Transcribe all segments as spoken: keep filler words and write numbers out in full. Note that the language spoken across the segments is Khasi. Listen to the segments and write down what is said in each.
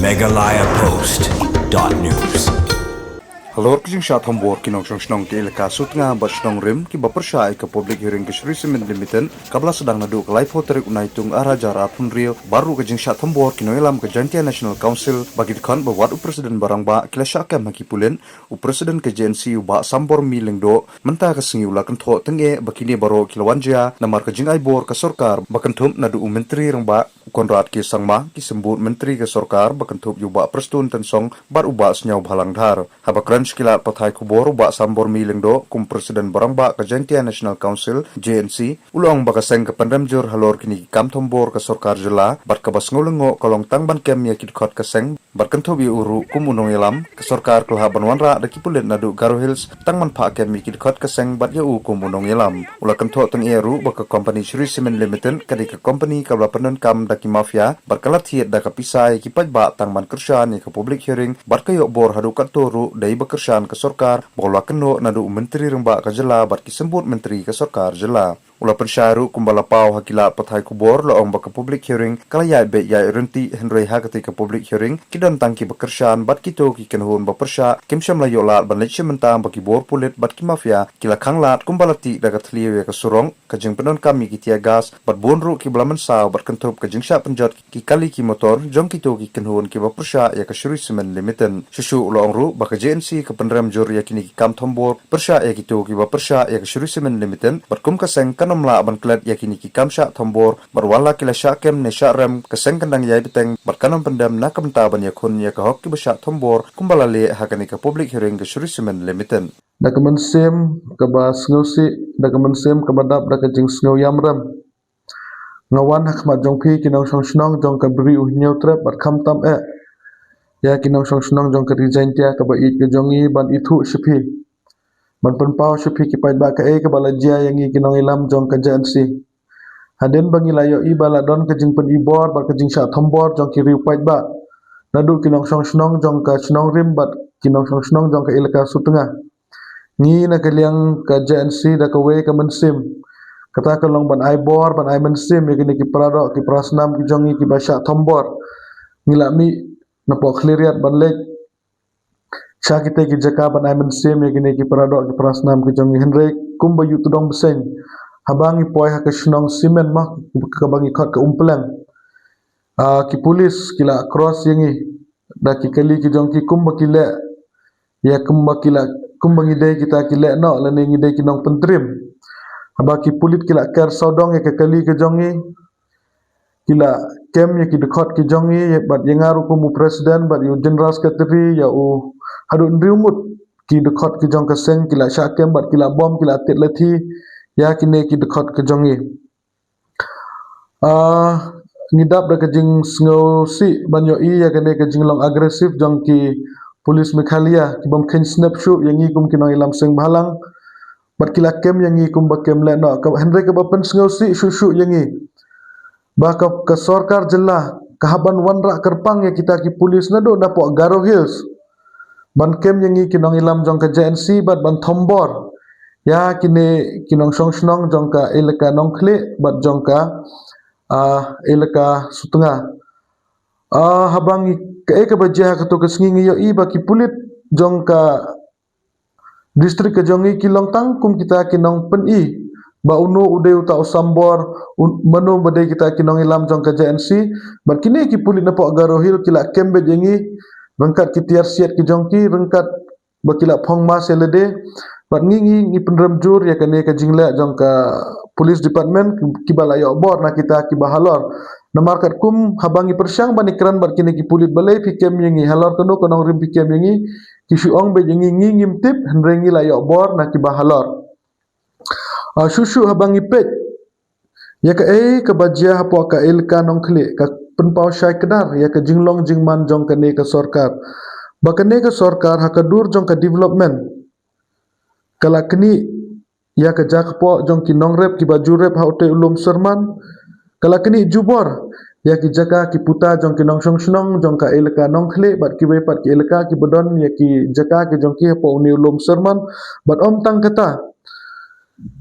Meghalaya Post dot news. Halor ka jingshah thombor ki nongshong shnong ka elaka Sutnga bad shnong Rim kiba pyrshah ïa ka public hearing ka Shree Cement Limited kaba la sdang naduh ka laiphew tarik u Naitung arhajar arphew hynriew, bad ruh ka jingshah thombor ki nongïalam ka Jaintia National Council ba ki dkhot ba wad u president ba rangbah ki la shah kem ha ki pulit, u president ka J N C u Bah Sambormi Lyngdoh mynta ka sngi u la kynthoh tyngeh ba kine baroh ki la wan jia namar ka jingai bor ka sorkar ba kynthup naduh u Myntri Rangbah u Conrad K Sangma, ki symbud myntri ka sorkar ba kynthup ïa u Bah Prestone Tynsong bad u Bah Sniawbhalang Dhar. Haba kren sha ki lad pathai khubor, u Bah Sambormi Lyngdoh kum president ba rangbah ka Jaintia National Council, J N C, u la ong ba ka seng ka pynrem jur halor kine ki kam thombor ka sorkar jylla bad kaba sngewlyngngoh ka long tang ban kem ïa ki dkhot ka seng bad kynthup ïa u ruh kum u nongïalam ka sorkar ka la hap ban wanrah da ki pulit naduh Garo Hills tang ban phah kem ïa ki dkhot ka seng bad ïa u kum u nongïalam. U la kynthoh tyngeh ruh ba ka company Shree Cement Limited ka dei ka company kaba la pyndonkam da ki mafia bad ka la thied da ka pisa ïa ki paidbah tang ban kyrshan ïa ka public hearing bad ka ïoh bor haduh katto ruh dei ba kyrshan ka sorkar ba u la kynnoh naduh u Myntri Rangbah ka jylla bad ki symbud myntri ka sorkar jylla. U la pynshai ruh kumba la paw ha ki lad pathai khubor, la ong ba ka public hearing ka la ïaid beit ïaid ryntih, hynrei ha katei ka public hearing ki don tang kiba kyrshan bad kito ki kynhun ba pyrshah kim shym la ïoh lad ban leit shim bynta ba ki bor pulit bad ki mafia ki la khang lad kumba la tih da ka thliew ïa ka surok, ka jingpyndonkam ïa ki tear gas bad bun ruh kiba la mynsaw bad kynthup ka jingshah pynjot ki kali ki motor jong kito ki kynhun kiba pyrshah ïa ka Shree Cement Limited. Shuh shuh u la ong ruh ba ka J N C ka pynrem jur ïa kine ki kam thombor pyrshah ïa kito kiba pyrshah ïa ka Shree Cement Limited bad kum ka seng kan ym lah ban klet ïa kine ki kam shah thombor bad wat la ki la shah kem ne shah rem, ka seng kan dang ïai bteng bad kan ym pyndem na ka bynta ban ïakhun ïa ka hok kiba shah thombor kumba la leh ha kane ka public hearing ka Shree Cement Limited. Da ka mynsiem kaba sngewsih, da ka mynsiem kaba dap da ka jingsngew ïamrem, nga wan ha khmat jong phi ki nongshong shnong jong ka Bri U Hynñiewtrep bad khamtam eh ïa ki nongshong shnong jong ka Ri Jaintia kaba ïeit ka jong ngi ban ithuh sha phi, ban pynpaw sha phi ki paidbah kaei kaba la jia ïa ngi ki nongïalam jong ka J N C. Hadien ba ngi la ïohi ba la don ka jingpyni bor bad ka jingshah thombor jong ki riew paidbah naduh ki nongshong shnong jong ka shnong Rim bad ki nongshong shnong jong ka elaka Sutnga, ngi na ka liang ka J N C da kawei ka mynsiem, kata ka long ban ai bor ban ai mynsiem ïa kine ki paradoh ki parasnam ki jong ngi kiba shah thombor. Ngi la mih napoh Khliehriat ban leit sha kitei ki jaka ban ai mynsiem ïa kine ki paradoh ki parasnam ki jong ngi, hynrei kumba ïoh tdong bseiñ, haba ngi poi ha ka shnong Simen ma, kaba ngi khot ka Umpleng, ah, ki pulit ki la cross ïa ngi da ki kali ki jong ki kumba ki leh ïa kumba ki la, kumba ngi dei kita ki lehnoh lane ngi dei ki nongpyntriem. Haba ki pulit ki la ker sawdong ïa ka kali ka jong ngi, ki la kem ïa ki dkhot ki jong ngi, bad ïa nga ruh kum u president bad ïa u general secretary, ïa u haduh hynriew ngut ki dkhot ki jong ka seng ki la shah kem bad ki la bom, ki la tied lathi ïa kine ki dkhot ki jong ngi. Ah, ngi dap da ka jingsngewsih ban ïohi ïa kane ka jinglong aggressive jong ki pulit Meghalaya ki bym kheiñ snep shuh ïa ngi kum ki nongïalam seng bhalang, bad ki la kem ïa ngi kumba kem lehnoh, ka, hynrei kaba pynsngewsih shuh shuh ïa ngi ba ka, ka sorkar jylla ka hap ban wanrah kyrpang ïa kita ki pulit naduh napoh Garo Hills ban kem ïa ngi ki nongïalam jong ka J N C bad ban thombor ïa kine ki nongshong shnong jong ka elaka Nongkhlieh bad jong ka, ah, elaka Sutnga. Ah, haba ngi, kaei kaba jia ha kato ka sngi, ngi ïohi ba ki pulit jong ka district ka jong ngi ki long tang kum kita ki nongpyni ba uno u dei uta u Sambor, un-, mano ba dei kita ki nongïalam jong ka J N C. Bad kine ki pulit napoh Garo Hill ki la kem beit ïa ngi ryngkat ki tiar siat ki jong ki, ryngkat ba ki la phong mask ïa lade. Bad ngi, ngi, ngi pynrem jur ïa kane ka jingleh jong ka police department kiba la ïoh bor na kita kiba halor. Namar katkum haba ngi pyrshang ban ïakren bad kine ki pulit, balei phi kem ïa ngi, halor kano ka nongrim phi kem ïa ngi, ki shu ong beit ïa ngi, ngi ngim tip, hynrei ngi la ïoh bor na kiba halor. Ah, shuh shuh haba ngi peit ïa kaei kaba jia hapoh ka elaka Nongkhlieh, ka pynpaw shai kdar ïa ka jinglong jingman jong kane ka sorkar. Ba kane ka sorkar ha ka dur jong ka development ka la knieh ïa ka jaka poh jong ki nongrep kiba ju rep ha utei u lum Serman. Ka la knieh jubor ïa ki jaka ki puta jong ki nongshong shnong jong ka elaka Nongkhlieh bad kiwei pat ki elaka kiba don ïa ki jaka ki jong ki hapoh une u lum Serman. Bad ym tang kata,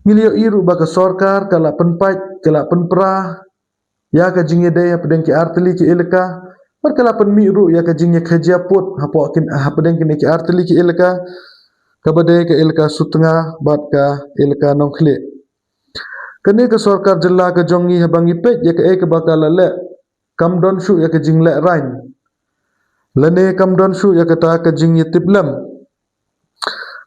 ngi la ïohi ruh ba ka sorkar ka la pynpait, ka la pynpra ïa ka jingïadei hapdeng ki artylli ki elaka, Bad ka la pynmih ruh ïa ka jingïakajia pud hapoh kin, hapdeng kine ki artylli ki elaka, kaba dei ka elaka Sutnga bad ka elaka Nongkhlieh. Kane ka sorkar jylla ka jong ngi haba ngi peit ïa kaei kaba ka la leh, kam don shuh ïa ka jingleh rain, lane kam don shuh ïa kata ka jingïatiplem.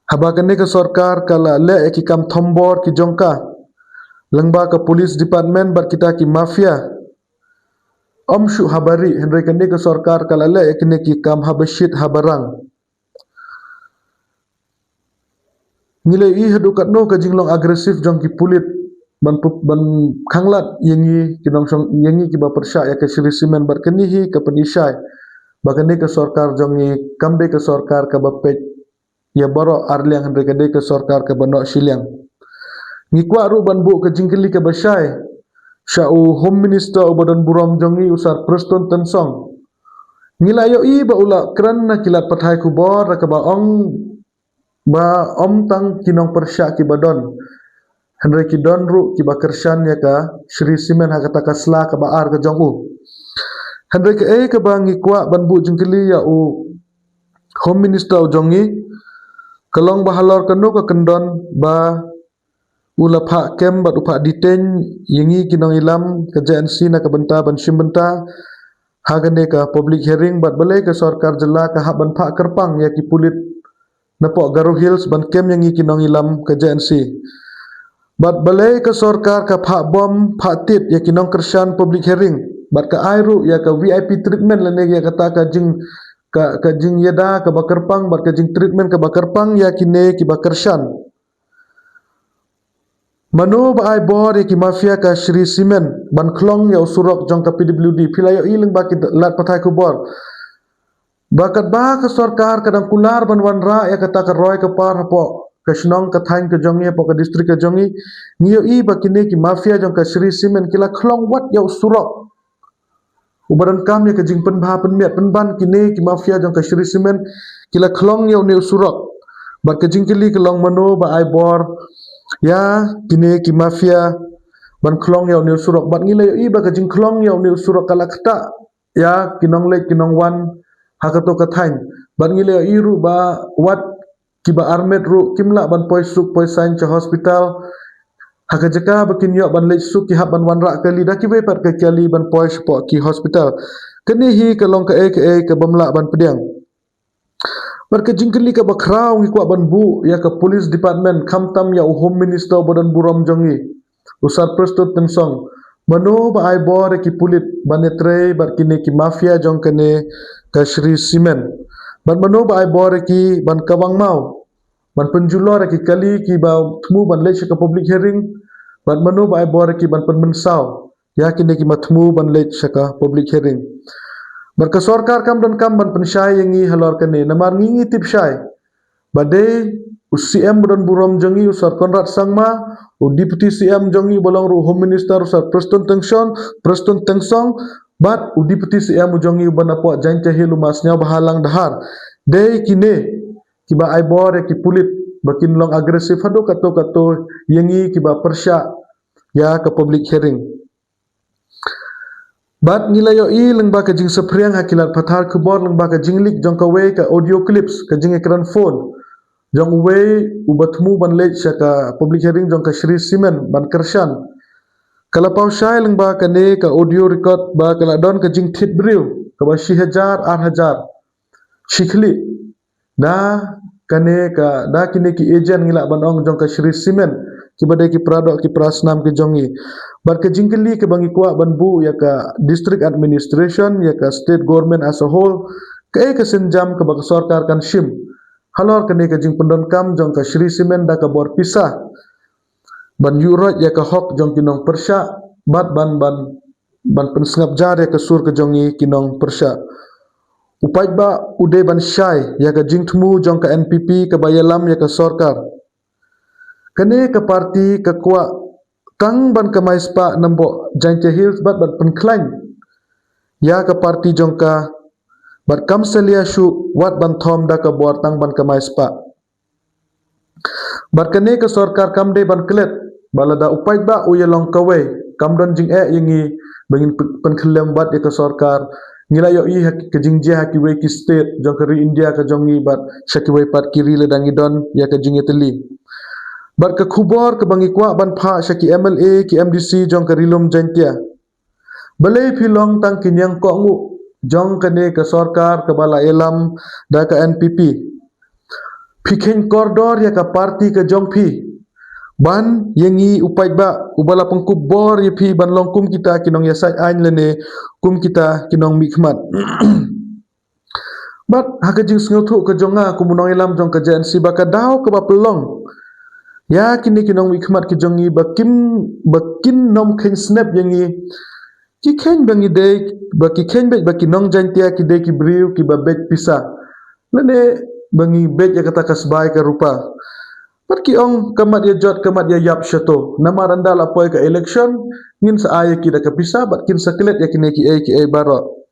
Haba kane ka sorkar ka la leh ïa ki kam thombor ki jong ka lyngba ka police department bad kita ki mafia, ym shuh haba rieh, hynrei kane ka sorkar ka la leh ïa kine ki kam haba shit haba rang. Ngi la ïohi haduh katno ka jinglong aggressive jong ki pulit ban pu-, ban khanglad ïa ngi ki nongshong, ïa ngi kiba pyrshah ïa ka Shree Cement. Bad kane hi ka pynshai ba kane ka sorkar jong ngi kam dei ka sorkar kaba peit ïa baroh arliang, hynrei ka dei ka sorkar kaba noh shiliang. Ngi kwah ruh ban buh ka jingkylli kaba shai sha u Home Minister uba don burom jong ngi, u Sir Prestone Tynsong. Ngi la ïohi ba u la kren na ki lad pathai khubor da kaba ong ba ym tang ki nongpyrshah kiba don, hynrei ki don ruh kiba kyrshan ïa ka Shree Cement ha kata ka sla kaba ar ka jong u. Hynrei kaei kaba ngi kwah ban buh jingkylli ïa u Home Minister u jong ngi, ka long ba halor kano ka kyndon ba u la phah kem bad u phah detain ïa ngi ki nongïalam ka J N C na ka bynta ban shim bynta ha kane ka public hearing, bad balei ka sorkar jylla ka hap ban phah kyrpang ïa ki pulit napoh Garo Hills ban kem ïa ngi ki nongïalam ka J N C. Bad balei ka sorkar ka phah bom, phah tit ïa ki nongkyrshan public hearing, bad ka ai ruh ïa ka V I P treatment lane ïa kata ka jing, ka, ka jingïada kaba kyrpang bad ka jingtreatment kaba kyrpang ïa kine kiba kyrshan. Mano ba ai bor ïa ki mafia ka Shree Cement ban khlong ïa u surok jong ka P W D? Phi la ïohi lyngba ki lad pathai khubor ba katba ka sorkar ka dang kular ban wanrah ïa kata ka roi ka par hapoh ka shnong ka thaiñ ka jong ngi, hapoh ka district ka jong ngi, ngi ïohi ba kine ki mafia jong ka Shree Cement ki la khlong wat ïa u surok. Uba donkam ïa ka jingpynbha pynmiat pynban, kine ki mafia jong ka Shree Cement ki la khlong ïa une u surok. Bad ka jingkylli ka long, mano ba ai bor ïa kine ki mafia ban khlong ïa une u surok? Bad ngi la ïohi ba ka jingkhlong ïa une u surok ka la ktah ïa ki nongleit ki nongwan ha kato ka thaiñ. Bad ngi la ïohi ruh ba wat kiba armet ruh kim lah ban poi suk poi saiñ sha hospital ha ka jaka ba kin ïoh ban leit suk, ki hap ban wanrah kali da kiwei pat ka kali ban poi shapoh ki hospital. Kane hi ka long kaei kaei ka bym lah ban pdiang. Bad ka jingkylli kaba khraw ngi kwah ban buh ïa ka police department, khamtam ïa u Home Minister uba don burom jong ngi, u Sir Prestone Tynsong. Mano ba ai bor ïa ki pulit ban ïatrei bad kine ki mafia jong kane ka Shree Cement? Bad mano ba ai bor ïa ki ban kawang maw, ban pynjulor ïa ki kali kiba thmu ban leit sha ka public hearing? Bad mano ba ai bor ïa ki ban pynmynsaw ïa kine kiba thmu ban leit sha ka public hearing? Bad ka sorkar kam donkam ban pynshai ïa ngi halor kane, namar ngi ngi tip shai ba dei u C M ba don burom jong ngi, u Sir Conrad Sangma, u Deputy C M jong ngi uba long ruh Home Minister, u Sir Prestone Tynsong, Prestone Tynsong, bad u Deputy C M u jong ngi uba napoh Jaintia Hills, u Mass Sniawbhalang Dhar. Dei kine kiba ai bor ïa ki pulit ba kin long aggressive haduh kato kato ïa ngi kiba pyrshah ïa ka public hearing. Bad ngi la ïohi lyngba ka jingsaphriang ha ki lad pathai khubor lyngba ka jingleak jong kawei ka audio clips, ka jingïakren phone jong uwei uba thmu ban leit sha ka public hearing jong ka Shree Cement ban kyrshan. Ka la paw shai lyngba kane ka audio record ba ka la don ka jingthied briew kaba shi hajar ar hajar shi khlieh da kane ka, da kine ki agent, ngi lah ban ong, jong ka Shree Cement, kiba dei ki para doh ki para snam ki jong ngi. Bad ka jingkylli kaba ngi kwah ban buh ïa ka district administration, ïa ka state government as a whole, kaei ka sienjam kaba ka sorkar kan shim halor kane ka jingpyndonkam jong ka Shree Cement da ka bor pisa ban ïuh roit ïa ka hok jong ki nongpyrshah bad ban, ban, ban pynsngap jar ïa ka sur ka jong ngi ki nongpyrshah. U paidbah u dei ban shai ïa ka jingthmu jong ka N P P kaba ïalam ïa ka sorkar. Kane ka party ka kwah tang ban kamai spah na bynta Jaintia Hills bad ban pynkhlaiñ ïa ka party jong ka, bad kam salia shuh wat ban thom da ka bor tang ban kamai spah. Bad kane ka sorkar kam dei ban klet ba lada u paidbah u ïalong kawei, kam don jingeh ïa ngi ba ngin pyn-, pynkhyllem bad ïa ka sorkar ngi la ïohi ha ka jingjia ha kiwei ki state jong ka ri India ka jong ngi bad sha kiwei pat ki ri lada ngi don ïa ka jingïatylli. Bad ka khubor kaba ngi kwah ban phah sha ki M L A, ki M D C jong ka ri lum Jaintia. Balei phi long tang ki ñiang kohnguh jong kane ka sorkar kaba la ïalam da ka N P P? Phi kheiñ kordor ïa ka party ka jong phi ban ïa ngi u paidbah uba la pynkup bor ïa phi ban long kum kita ki nongïasaid aiñ lane kum kita ki nongmihkhmat. Bad ha ka jingsngewthuh ka jong nga kum u nongïalam jong ka J N C ba ka daw kaba pynlong ïa kine ki nongmihkhmat ki jong ngi ba kin, ba kin nym kheiñ snep ïa ngi. Ki kheiñ ba ngi dei, ba ki kheiñ beit ba ki nong Jaintia ki dei ki briew kiba beit pisa. Lane ba ngi beit ïa kata ka sbai ka rupa. Bad ki ong ka mat ïa jot ka mat ïa ïap shato. Namar ynda la poi ka election, ngin sa ai ïa ki da ka pisa bad kin sa klet ïa kine kiei kiei baroh.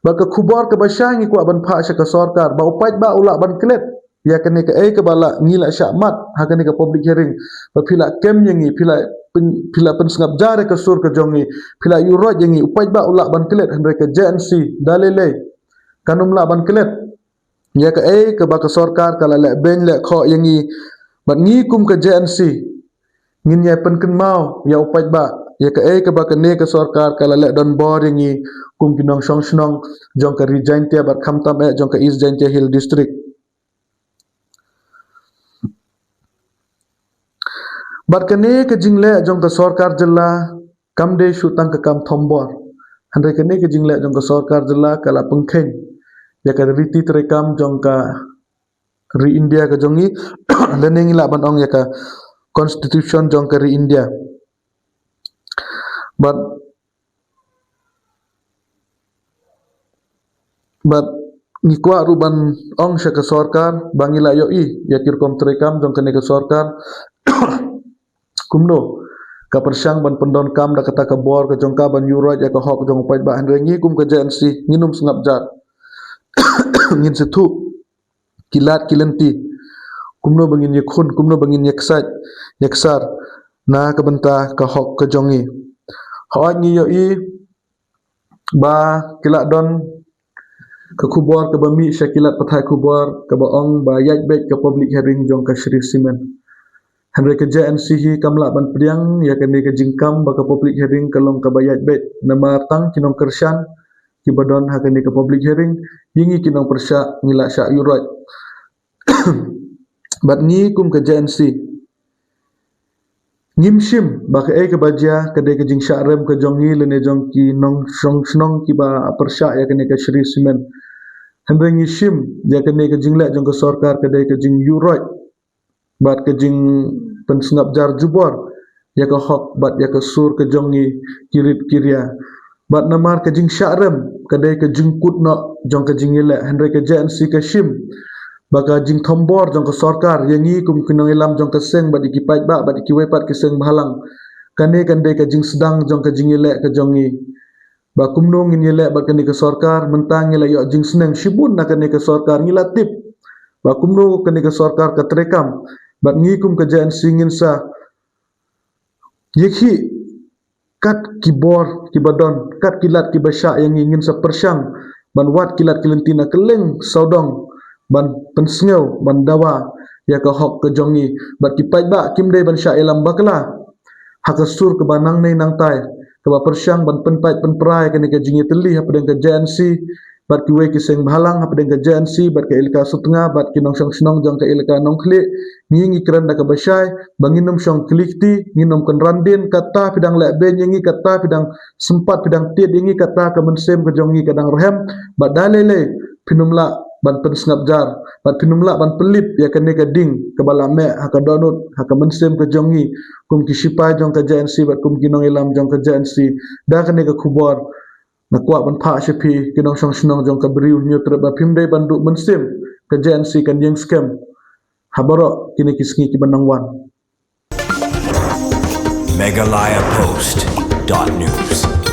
Bad ka khubor kaba shai ngi kwah ban phah sha ka sorkar ba u paidbah u lah ban klet ïa kane kaei kaba la ngi la shah mad ha kane ka public hearing. Ba phi la kem ïa ngi, phi la pyn-, phi la pynsngap jar ïa ka sur ka jong ngi, phi la ïuroit ïa ngi, u paidbah u lah ban klet, hynrei ka J N C da lei lei kan ym lah ban klet ïa kaei kaba ka sorkar ka la leh beiñ leh khoh ïa ngi. Bad ngi kum ka J N C ngin ïa pynkynmaw ïa u paidbah ïa kaei kaba kane ka sorkar ka la leh donbor ïa ngi kum ki nongshong shnong jong ka ri Jaintia bad khamtam eh jong ka East Jaintia Hills District. Bad kane ka jingleh jong ka sorkar jylla kam dei shu tang ka kam thombor. Hynrei kane ka jingleh jong ka sorkar jylla ka la pynkheiñ ïa ka riti treikam jong ka ri India ka jong ngi, lane ngi lah ban ong ïa ka constitution jong ka ri India. Bad, bad ngi kwah ruh ban ong sha ka sorkar ba ngi la ïohi ïa ki rukom treikam jong kane ka sorkar kumno ka pyrshang ban pyndonkam da kata ka bor ka jong ka ban ïuroit ïa ka hok jong u paidbah, hynrei ngi kum ka J N C ngin ym sngap jar. Ngin sa thuh ki lad ki lynti kumno ba ngin ïakhun, kumno ba ngin ïaksaid ïaksar na ka bynta ka hok ka jong ngi. Hooid ngi ïohi ba ki la don ka khubor kaba mih sha ki lad pathai khubor kaba ong ba ïaid beit ka public hearing jong ka Shree Cement. Hynrei ka J N C hi kam lah ban pdiang ïa kane ka jingkam ba ka public hearing ka long kaba ïaid beit, namar tang ki nongkyrshan kiba don ha kane ka public hearing, ïa ngi ki nongpyrshah ngi la shah ïuroit. Bad ngi kum ka J N C ngim shim ba kaei kaba jia ka dei ka jingshah rem ka jong ngi lane jong ki nongshong shnong kiba pyrshah ïa kane ka Shree Cement. Hynrei ngi shim ïa kane ka jingleh jong ka sorkar ka dei ka jingïuroit bad ka jingpynsngap jar jubor ïa ka hok bad ïa ka sur ka jong ngi ki rit ki ria. Bad namar ka jingshah rem ka dei ka jingkut noh jong ka jingïaleh, hynrei ka J N C ka shim ba ka jingthombor jong ka sorkar ïa ngi kum ki nongïalam jong ka seng bad ïa ki paidbah bad ïa kiwei pat ki seng bhalang, kane kan dei ka jingsdang jong ka jingïaleh ka jong ngi. Ba kumno ngin ïaleh bad kane ka sorkar, mynta ngi la ïoh jingsneng shibun na kane ka sorkar, ngi la tip ba kumno kane ka sorkar ka treikam. Bad ngi kum ka J N C ngin sa ïakhih kat ki bor kiba don, kat ki lad kiba shah ïa ngi, ngin sa pyrshang ban wad ki lad ki lynti na kylleng sawdong ban pynsngew ban dawa ïa ka hok ka jong ngi. Bad ki paidbah kim dei ban shah ïalam bakla ha ka sur kaba nangne nangtai kaba pyrshang ban pynpait pynpra ïa kane ka jingïatylli hapdeng ka J N C bad kiwei ki seng bhalang hapdeng ka J N C bad ka Elaka Sutnga bad ki nongshong shnong jong ka Elaka Nongkhlieh. Ngi ngi kren da kaba shai ba ngin ym shong kylli kti, ngin ym kynran dien, kata phi dang leh beiñ ïa ngi, kata phi dang sympat, phi dang tied ïa ngi, kata ka mynsiem ka jong ngi ka dang rhem. Bad da lei lei phin ym lah ban pynsngap jar bad phin ym lah ban pynlip ïa kane ka ding kaba la meh ha ka dohnud ha ka mynsiem ka jong ngi kum ki shipai jong ka J N C bad kum ki nongïalam jong ka J N C. Da kane ka khubor nga kwah ban phah sha phi ki nongshong shnong jong ka Bri U Hynñiewtrep ba phim dei ban duh mynsiem, ka J N C kan ïeng skhem ha baroh kine ki sngi kiba nang wan. Meghalaya Post dot news.